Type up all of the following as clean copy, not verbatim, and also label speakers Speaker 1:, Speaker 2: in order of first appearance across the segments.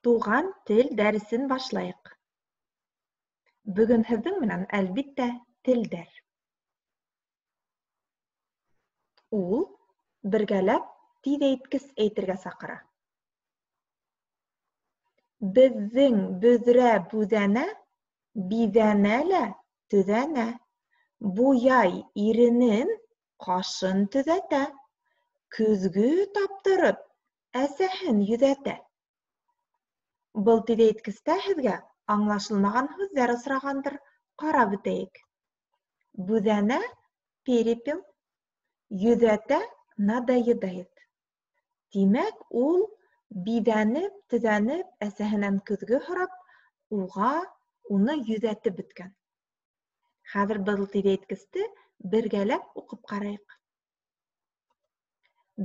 Speaker 1: Туған тел дәресен башлайыҡ. Бөгөн һеҙҙең менән, әлбиттә, телдәр. Ул бергәләп тиҙәйткес әйтергә саҡыра. Беҙҙең бөҙрә бүҙәнә биҙәнә лә төҙәнә, буяй иренен, ҡашын төҙәтә, көҙгө таптырып, әсәһен йөҙәтә. Был тиҙәйткестә һеҙгә аңлашылмаған һүҙҙәр осрағандыр, ҡарап үтәйек. Бүҙәнә — перепел, йөҙәтә — надоедает. Тимәк, ул биҙәнеп, төҙәнеп, әсәһенән көҙгө һорап, уға уны йөҙәтеп бөткән. Хәҙер был тиҙәйткесте бергәләп уҡып ҡарайыҡ.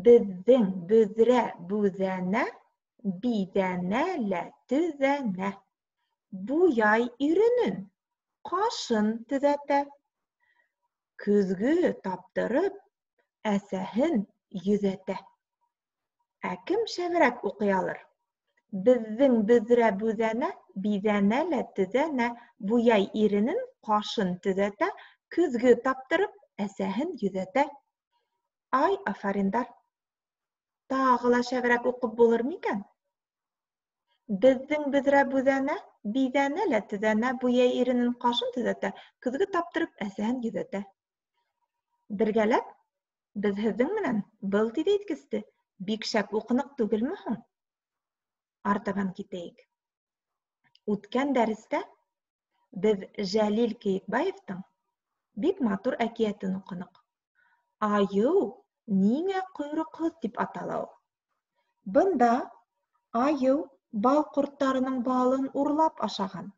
Speaker 1: Беҙҙең бөҙрә бүҙәнә биҙәнә лә төҙәнә, буяй иренен, ҡашын төҙәтә, көҙгө таптырып, әсәһен йөҙәтә. Ә кем шәберәк уҡый алыр? Беҙҙең бөҙрә бүҙәнә биҙәнә лә төҙәнә, буяй иренен, ҡашын төҙәтә, көҙгө таптырып, әсәһен йөҙәтә. Ай, афариндар! Тағы ла шәберәк уҡып булыр микән? Беҙҙең бөҙрә бүҙәнә биҙәнә лә төҙәнә, буяй иренен, ҡашын төҙәтә, көҙгө таптырып, әсәһен йөҙәтә. Бергәләп беҙ һеҙҙең менән был тиҙәйткесте бик шәп уҡыныҡ түгелме һуң? Артабан китәйек. Үткән дәрестә беҙ Жәлил Кейекбаевтың бик матур әкиәтен уҡыныҡ. Айыу ниңә ҡойроҡһоҙ тип атала ул? Бында айыу бал ҡорттарының балын урлап ашаған.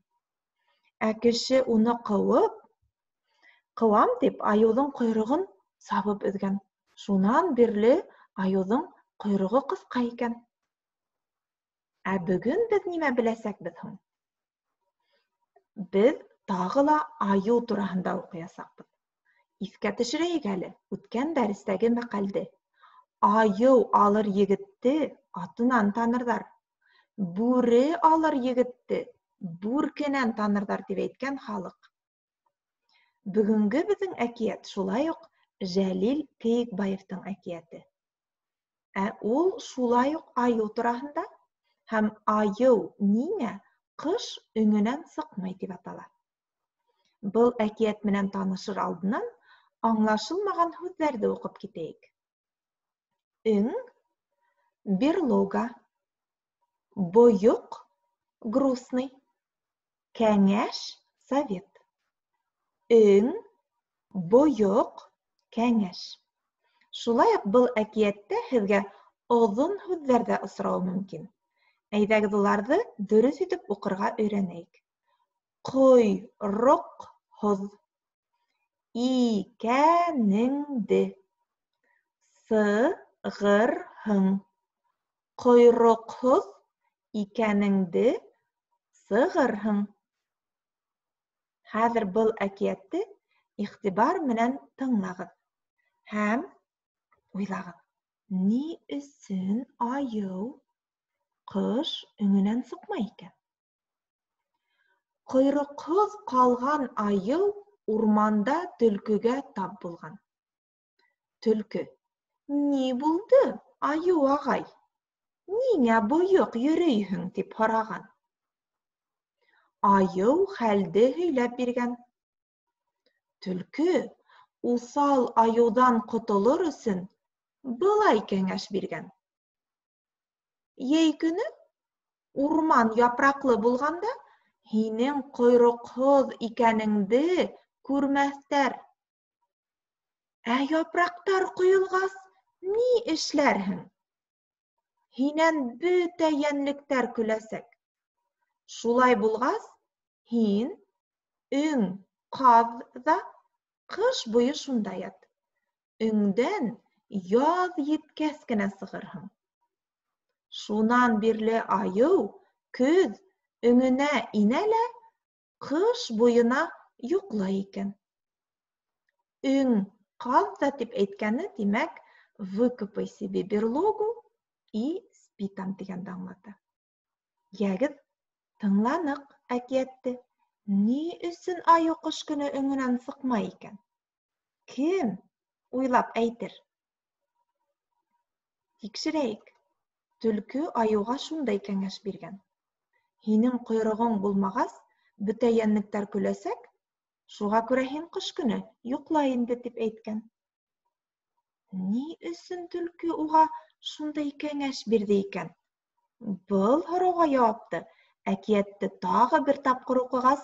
Speaker 1: Ә кеше уны ҡыуып, ҡыуам тип айыуҙың ҡойроғон сабып өҙгән. Шунан бирле айыуҙың ҡойроғо ҡыҫҡа икән. Ә бөгөн беҙ нимә беләсәкбеҙ һуң? Беҙ тағы ла айыу тураһында уҡыясаҡбыҙ. Иҫкә төшөрәйек әле үткән дәрестәге мәҡәлде. Айыу алыр егетте атынан танырҙар, бүре алыр егетте бүркенән танырҙар тип әйткән халыҡ. Бөгөнгө беҙҙең әкиәт шулай уҡ Жәлил Кейекбаевтың әкиәте. Ә ул шулай уҡ айыу тураһында һәм айыу ниңә ҡыш өңөнән сыҡмай тип атала. Был әкиәт менән танышыр алдынан аңлашылмаған һүҙҙәрҙе уҡып китәйек. Өң, берлога, бойоҡ, грустный, кәңәш, совет. Өң, бойоҡ, кәңәш. Шулай уҡ был әкиәттә һеҙгә оҙон һүҙҙәр ҙә осрауы мөмкин. Әйҙәгеҙ уларҙы дөрөҫ итеп уҡырға өйрәнәйек. Ҡойроҡһоҙ, икәнеңде, сығырһың. Ҡойроҡһоҙ икәнеңде сығырһың. Хәҙер был әкиәтте иғтибар менән тыңлағыҙ һәм уйлағыҙ. Ни өсөн айыу ҡыш өңөнән сыҡмай икән? Ҡойроҡһоҙ ҡалған айыу урманда төлкөгә тап булған. Төлкө: "Ни булды, айыу ағай? Ниңә бойоҡ йөрөйһөң?" тип һораған. Айыу хәлде һөйләп биргән. Төлкө уҫал айыуҙан ҡотолор өсөн былай кәңәш биргән: Йәй көнө урман япраҡлы булғанда һинең ҡойроҡһоҙ икәнеңде күрмәҫтәр. Ә япраҡтар ҡойолғас, ни эшләрһең? Һинән бөтә йәнлектәр көләсәк. Шулай булғас, һин өң ҡаҙ ҙа ҡыш буйы шунда ят. Өңдән яҙ еткәс кенә сығырһың. Шунан бирле айыу көҙ өңөнә инә лә ҡыш буйына йоҡлай икән. Өң ҡаҙ ҙа тип әйткәне, тимәк, выкопай себе берлогу и спи там тигәнде аңлата. Йәгеҙ, тыңланыҡ әкиәтте. Ни өсөн айыу ҡыш көнө өңөнән сыҡмай икән? Кем уйлап әйтер? Тикшерәйек. Төлкө айыуға шундай кәңәш биргән. Һинең ҡойроғоң булмағас, бөтә йәнлектәр көләсәк, шуға күрә һин ҡыш көнө йоҡла инде, тип әйткән. Ни өсөн төлкө уға шундай кәңәш бирҙе икән? Был һорауға яуапты әкиәтте тағы бер тапҡыр уҡығас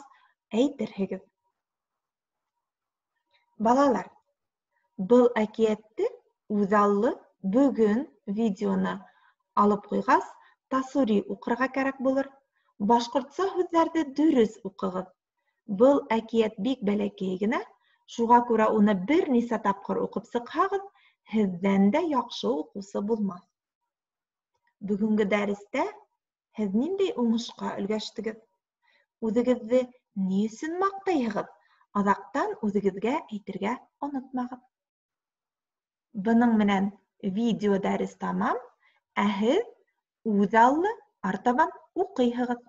Speaker 1: әйтерһегеҙ. Балалар, был әкиәтте үҙаллы бөгөн видеоны алып ҡуйғас, тасури уҡырға кәрәк булыр. Башҡортса һүҙҙәрҙе дөрөҫ уҡығыҙ. Был әкиәт бик бәләкәй генә, шуға күрә уны бер нисә тапҡыр уҡып сыҡһағыҙ, һеҙҙән дә яҡшы уҡыусы булмаҫ. Бөгөнгө дәрестә һеҙ ниндәй уңышҡа өлгәштегеҙ? Үҙегеҙҙе ни өсөн маҡтайһығыҙ? Аҙаҡтан үҙегеҙгә әйтергә онотмағыҙ. Бының менән видео дәрес тамам, ә һеҙ үҙаллы артабан уҡыйһығыҙ.